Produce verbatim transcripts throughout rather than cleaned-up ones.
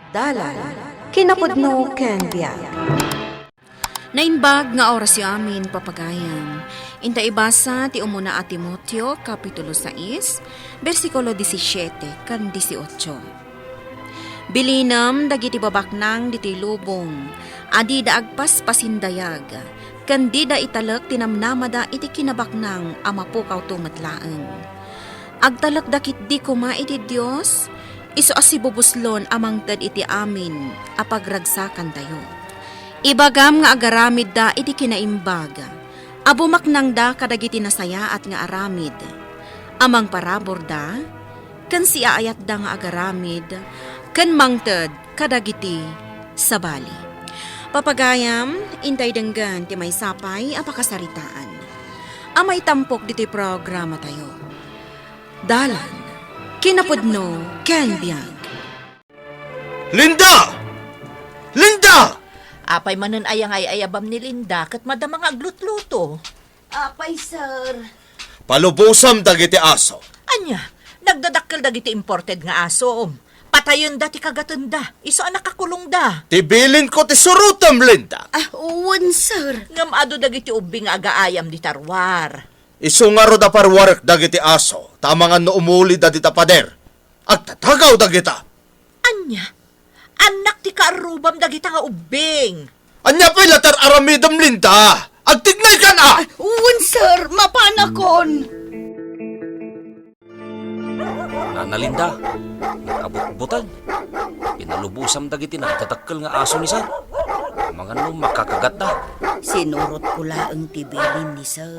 Dalan, kinapudno ken biag. Naimbag nga orasyo amin, papagayam. Inta ibasa ti umuna a Timoteo, Kapitulo sais, bersikulo disisiete ken disiocho. Bilinem dagiti babaknang ditoy lubong a dida agpaspasindayag, ken dida italek ti namnamada iti kinabaknang a mapukawto met laeng. Agtalekda ketdi koma iti Dios, isu a sibubuslon a mangted iti amin a pagragsakantayo. Ibagam nga agaramidda iti kinaimbag, a bumaknangda kadagiti nasayaat nga aramid, a mangparaburda, ken siaayatda nga agaramid, ken mangted kadagiti sabali. Papagayam, intay denggen ti maysa pay a pakasaritaan a maitampok ditoy programatayo. Dalan, kinapudno, ken biag. Linda! Linda! Apay manen aya nga ay-ayabam ni Linda ket madama nga aglutluto? Apay, sir. Palubosam dagiti aso. Ania, nagdadakkel dagiti imported nga asom. Patayenda ti kagatenda, isu a nakakulongda. Ti bilinko ti surotem, Linda. Ah, wen, sir. Ngem adu dagiti ubbi nga agaayam dita ruar. Isu ngarud a parwarek dagiti aso, ta amangan no umulida dita pader. Agtatagaw dagita. Ania? Annak ti kaarrubam dagita nga ubbing. Ania pay la ti ar-aramidem, Linda? Agtignaykan a! Wen, sir, mapanakon. Nana Linda, nag-abutbuteng. Pinalubosam dagiti nagdadakkel nga aso ni sir. Amangan no makakagatda. Sinurotko laeng ti bilin ni sir.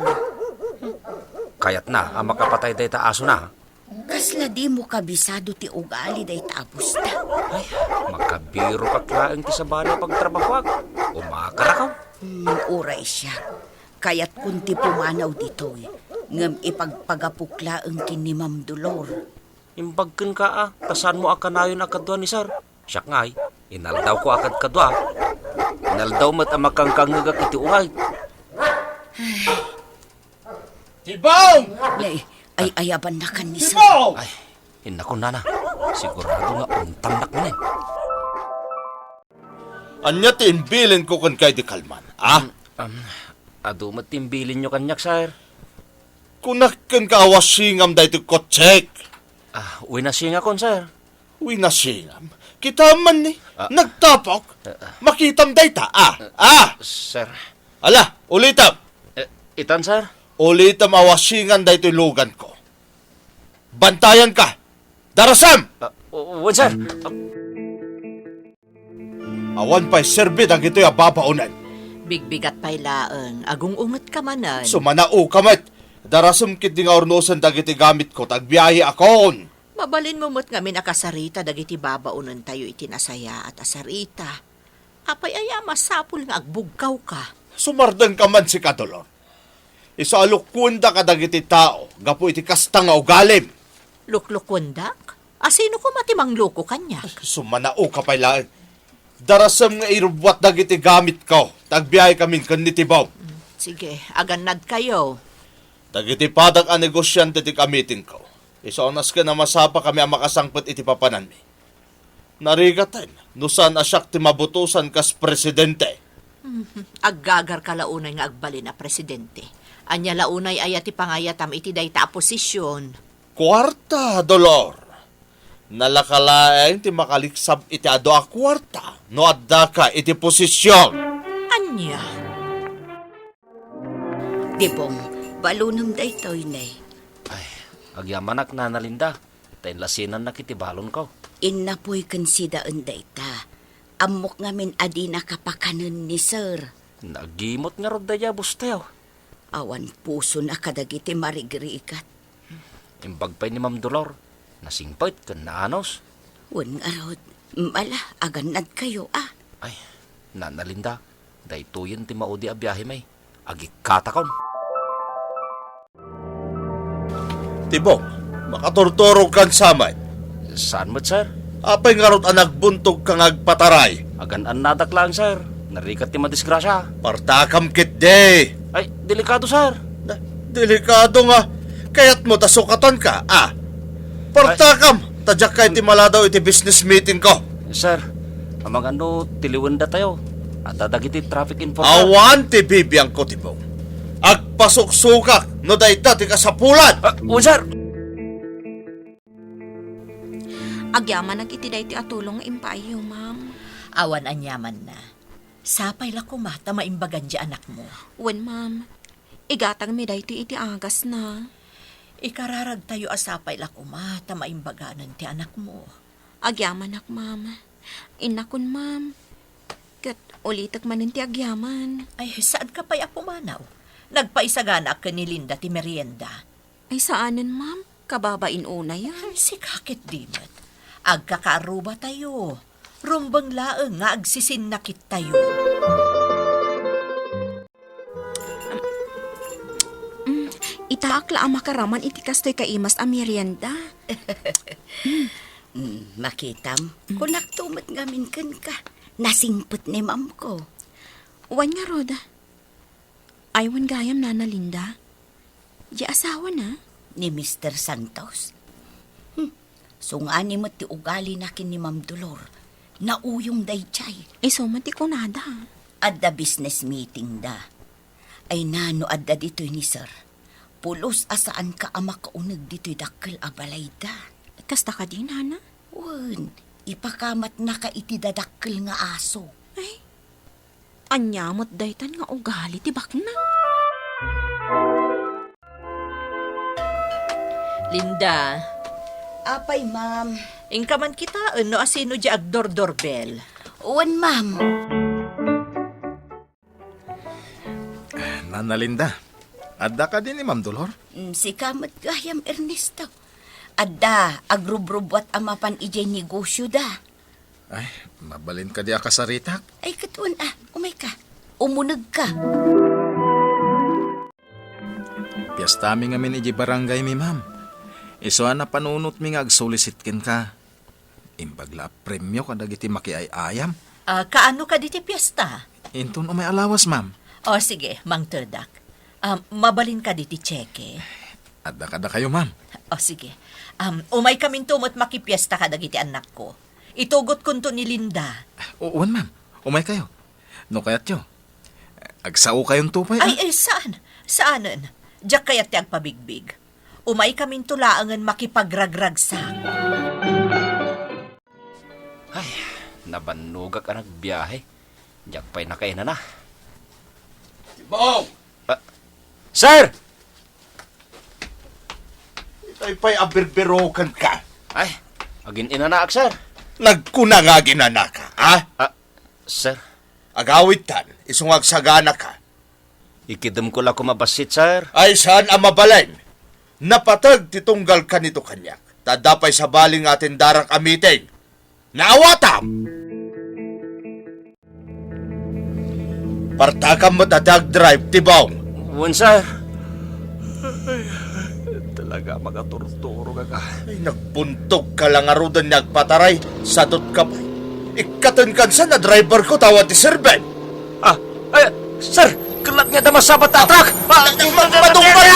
Kayatna a makapatay dayta asona. Kasla dimo kabisado ti ugali dayta a busta. Ay, makabirokak laeng ti sabali a pagtrabahoak. Umakarakaw. Hmm, uray siak. Kayatkon ti pumanaw ditoy, ngem ipagpagapok laeng ken ni Ma'am Dolor. Imbag kenka a, ta saanmo a kanayon a kadua ni sir. Siak ngay, inaldawko a kadkadua. Inaldaw met a makangkangngegak iti ungay. Tibong! Nay, ay-ayabannakan ni sir. Tibong! Ay, innakon, nana. Sigurado nga untamnak manen. Ania ti imbilinko kenka idi kalman, a? Um, um, adu met ti imbilinyo kaniak, sir. Kunak kenka a wasingam daytoy kotsek. Ah, winasingakon, sir. Winasingam? Kitam man ni, ah, nagtapok. Ah, ah. Makitam dayta, a? Ah, ah. Sir. Ala, ulitem. Eh, itan, sir? Ulitem a wasingan daytoy luganko. Bantayanka. Darasem! Ah, wen, sir. Ah. Awan pay serbi dagitoy a babaonen. Bigbigat pay laeng, agung-ungetka manen. Sumanaoka met. Darasem ketdi nga urnosen dagiti gamitko ta agbiaheakon. Mabalinmo met ngamin a kasarita dagiti babaonentayo iti nasayaat a sarita. Apay aya a masapul nga agbugkawka? Sumardengka man sika, Dolor. Isu a lukuenda kadagiti tao gapu iti kasta nga ugalim. Luklukuendak? A sino koma ti mangluko kaniak? Sumanaoka pay laeng. Darasem nga irubbuat dagiti gamitko, ta agbiahekamin ken ni Tibong. Mm, sige, agannadkayo. Dagiti padak a negosiante ti kamitingko. Isu a nasken a masapakami a makasangpet iti papananmi. Narigaten no saan a siak ti mabutosan kas presidente. Mhm. Aggagarka la unay nga agbalin a presidente. Ania la unay aya ti pangayatam iti dayta a posisyon? Kuarta, Dolor. Nalaka laeng ti makaliksab iti adu a kuarta no addaka iti posisyon. Ania? Tibong, balonem daytoy, ne. Ay, agyamanak, Nana Linda, ta inlasinannak iti balonko. Innapoy ken sidaen dayta. Ammok ngamin a dinaka pakanen ni Sir. Nagimot ngarud dayta a bustayo. Awan pusona kadagiti marigrigat. Imbag pay ni Ma'am Dolor, nasingpet ken naanus. Wen ngarud, mala, agannadkayo, a. Ay, Nana Linda, daytoyen ti maudi a biahemi. Agikkatakon. Tibong, makaturturogkan sa met. Saan met, sir? Apay ngarud a nagbuntogka nga agpataray? Agan-annadak laeng, sir. Narigat ti madisgrasia. Partakam ketdi. Ay, delikado, sir. Na, delikado nga. Kayatmo ta sukatanka, a. Partakam, ta diak kay ti maladaw iti business meetingko. Sir, Amangan no tiliwendatayo. Adda dagiti traffic enforcer. Awan ti bibiangko, Tibong. Agpasuksukak no dayta ti kasapulan. Ah, wen, sir. Agyamanak iti daytoy a tulong nga impaayyo, ma'am. Awan aniamanna. Sapay la koma ta maimbagan ti anakmo. Wen, ma'am. Igatangmi daytoy iti agasna. Ikararagtayo a sapay la koma ta maimbaganan ti anakmo. Agyamanak, ma'am. Innakon, ma'am. Ket ulitek manen ti agyaman. Ay, saanka pay a pumanaw. Nagpaisaganaak ken ni Linda ti merienda. Ay, saanen, ma'am. Kababain unay, a. Ay, sika ket di met. Agkakaarrubatayo. Rumbeng laeng nga agsisinnakittayo. Mm, itaak la a makaraman iti kastoy kaimas a merienda. Mm, makitam, mm, kunakto met ngamin kenka. Nasingpet ni mamko. Wen ngarud. Ay, wen gayam, Nana Linda. Di asawana? Ni Mister Santos. Hmm. Sungani met ti ugalina ken ni Ma'am Dolor. Nauyong daydiay. Isu met ti kunada. Adda business meeting da. Ay, nano adda ditoy ni Sir? Pulos a saanka a makauneg ditoy dakkel a balayda. Kasta kadi, Nana? Wen, ipakamatnaka iti dadakkel nga aso. Ay, ania met daytan nga ugali ti bakna? Linda. Apay, ma'am. Inka man kitaen no asino di agdordorbel. Wen, ma'am. Nana Linda, adda kadi ni Ma'am Dolor? Mm, sika met gayam, Ernesto. Adda, agrubrubbuat a mapan idiay negosioda. Ay, mabalin kadi a kasaritak? Ay, ket wen a, umayka. Umunegka. Piestami ngamin idiay barangaymi, ma'am. Isu a napanunotmi nga agsulisit kenka. Imbag la a premio kadagiti makiay-ayam. Ah, kaano kadi ti piesta? Inton umay a lawas, ma'am. O, sige, mangtedak. Ah, mabalin kadi ti tseke? Adda kadakayo, ma'am. O, sige. Um, umaykaminto met makipiesta kadagiti annakko. Itugotkonto ni Linda. O, wen, ma'am. Umaykayo. No kayatyo, agsaokayonto pay, a? Ay, ay, saan? Saanen? Diak kayat ti agpabigbig. Umaykaminto laengen makipagragragsak. Ay, nabannogak a nagbiahe. Diak pay nakainana. Tibong! Ah, sir! Itay pay a birbirokenka. Ay, agin-inanaak, sir. Nagkuna nga aginanaka, a? Ah, sir. Agawidtan, isu nga agsaganaka. Ikidemko la koma bassit, sir. Ay, saan a mabalin? Napateg ti tunggal kanito kaniak. Ta adda pay sabali nga atendarak a meeting. Naawatam! Partakam met a di agdrive, Tibong. Wen, sir. Ay, talaga, makaturturog ka. Ay, nagbuntog ka la ngaruden nga agpataray, sadot ka pay. Ikkaten kansan a driver ko, ta awan ti serbi. Ah, ay, sir, kellat nga adda masabat a truck. Ah, ma-, madunggan!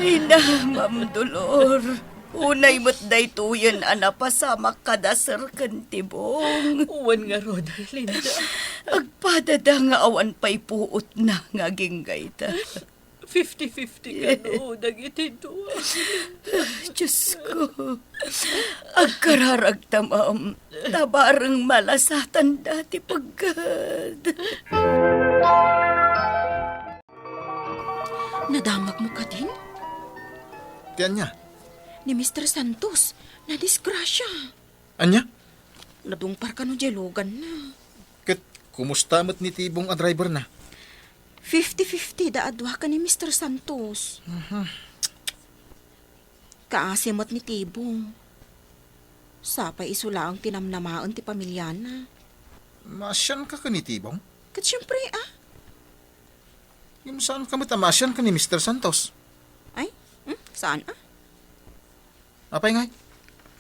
Ay na, Ma'am Dolor. Unay met daytoyen a napasamak kada sir ken Tibong. Wen ngarud, Linda. Agpadada nga awan pay puotna nga agingga ita. Fifty-fifty kano dagiti dua. Diyos ko, agkararagta, ma'am. Ta bareng malasatanda ti peggad. Nadamagmo kadin? Ti ania? Ni Mister Santos, nadisgrasya. Ania? Nadungpar kano diay luganna. Ket kumusta met ni Tibong a driver na? Fifty-fifty da a dua ken ni Mister Santos. Mhm. Kaasi met ni Tibong. Sapay isu laeng ti namnamaen ti pamiliana. Maasian ka ken ni Tibong? Ket siempre, a. Ngem saan ka met a maasian ken ni Mister Santos? Ay, hmm, saan, a? Apay ngay?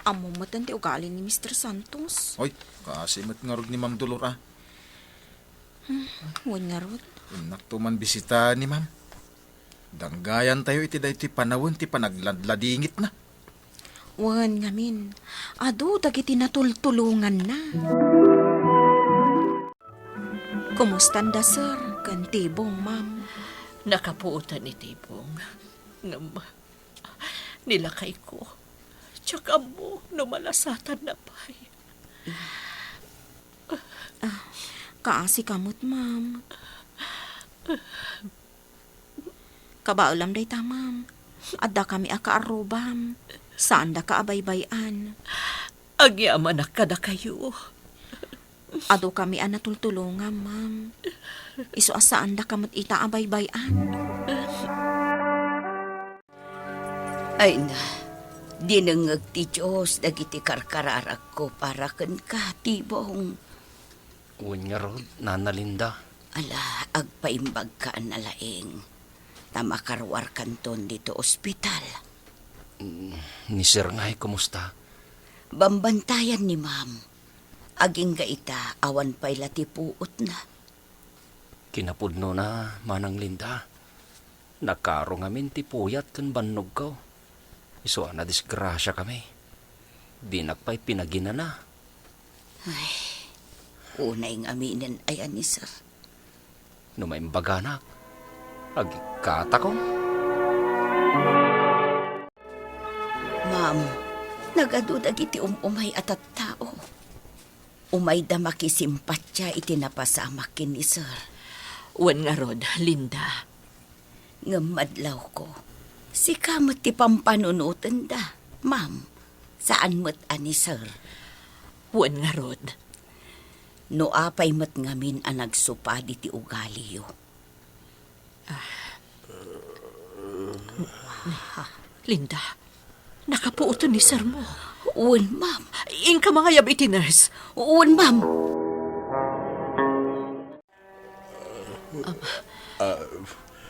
Ammom met ti ugali ni Mister Santos. Oy, kaasi met ngarud ni Ma'am Dolor, a. Hmm, wen ngarud. Innakto man bisita ni Ma'am. Danggayantayo iti daytoy panawen ti panagladladingitna. Wen ngamin, adu dagiti natultulonganna. Kumustanda, sir, ken Tibong, ma'am? Nakapuotan ni Tibong. Ngem, nilakayko. Diak ammo no malasatanna pay. Ah, kaasi ka met, ma'am. Kabaelam dayta, ma'am. Addakami a kaarrubam. Saandaka a baybay-an. Agyamanak kadakayo. Adukami a natultulongam, ma'am. Isu a saandaka met ita a baybay-an. Ay na, dinengngeg ti Dios dagiti karkararagko para kenka, Tibong. Wen ngarud, Nana Linda. Ala, agpaimbagka a nalaing. Ta makaruarkanton dito ospital. Mm, ni Sir ngay, kumusta? Bambantayan ni Ma'am. Agingga ita, awan pay la ti puotna. Kinapudnona, Manang Linda. Nakaro ngamin ti puyat ken bannogko. Isu a nadisgrasiakami. Dinak pay pinaginana. Ay, unay ngaminen aya ni Sir. No maimbaganak, agikkatakon. Ma'am, nagadu dagiti um-umay a tattao. Umayda makisimpatia iti napasamak ken ni Sir. Wen ngarud, Linda. Ngem madlawko, sika met ti pampanunotenda, ma'am. Saan met a ni Sir. Wen ngarud. No apay met ngamin a nagsupadi ti ugaliyo. Ah. Linda, nakapuoten ni Sir mo. Wen, ma'am. Inka mangayab iti nurse. Wen, ma'am. Ama,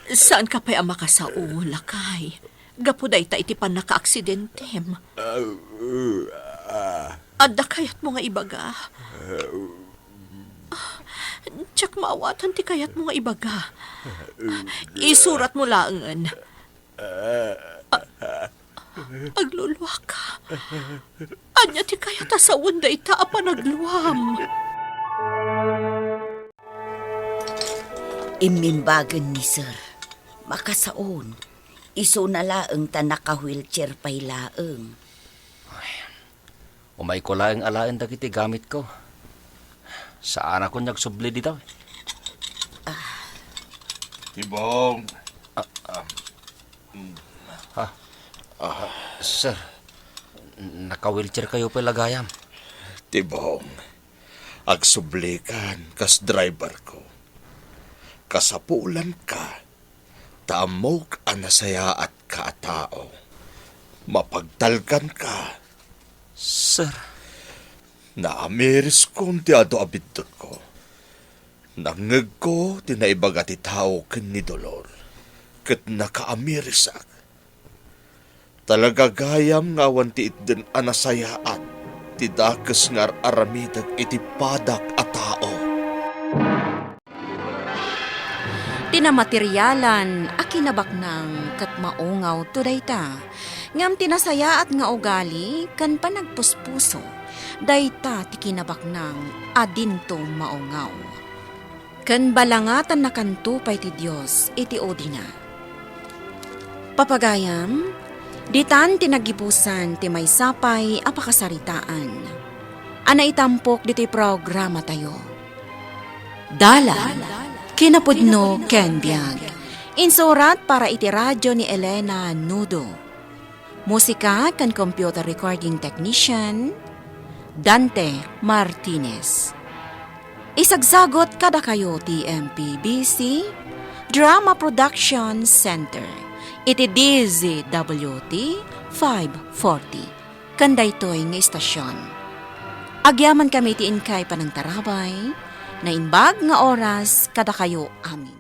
saanka pay a makasao, lakay? Gapu dayta iti pannakaaksidentemo. Adda kayatmo nga ibaga? Diak maawatan ti kayatmo nga ibaga. Isuratmo laengen. A-, agluluaka. Ania ti kayat a sawen dayta a panagluam? Immimbagen ni Sir. Makasaon. Isuna laeng ta naka-wheelchair pay laeng. Ay, umayko laeng alaen dagiti gamitko. Saanakon nga agsubli ditoy. Tibong. Ah. Ah. Ah, sir, naka-wheelchair kayo pay la gayam. Tibong, agsublikan kas driver ko. Kasapulanka, ta ammok a nasayaatka a tao. Mapagtalkanka. Sir. Naamiriskon ti adu a biddutko. Nangngegko ti naibaga ti tao ken ni Dolor, ket nakaamirisak. Talaga gayam nga awan ti itden a nasayaat ti dakes nga ar-aramidek iti padak a tao. Ti namaterialan a kinabaknang ket maungaw to dayta, ngem ti nasayaat nga ugali ken panagpuspuso, dayta ti kinabaknang a dinto maungaw. Ken balangatannakanto pay ti Dios iti udina. Papagayam, ditan ti nagibusan ti maysa pay a pakasaritaan a naitampok ditoy programatayo. Dalan, kinapudno ken biag. Insurat para iti radio ni Elena Nudo. Musika ken computer recording technician, Dante Martinez. Isagsagot kadakayo ti M P B C Drama Production Center iti D Z W T five forty. Ken daytoy nga istasyon, agyamankami ti inkay panangtarabay, naimbag nga oras kadakayo amin.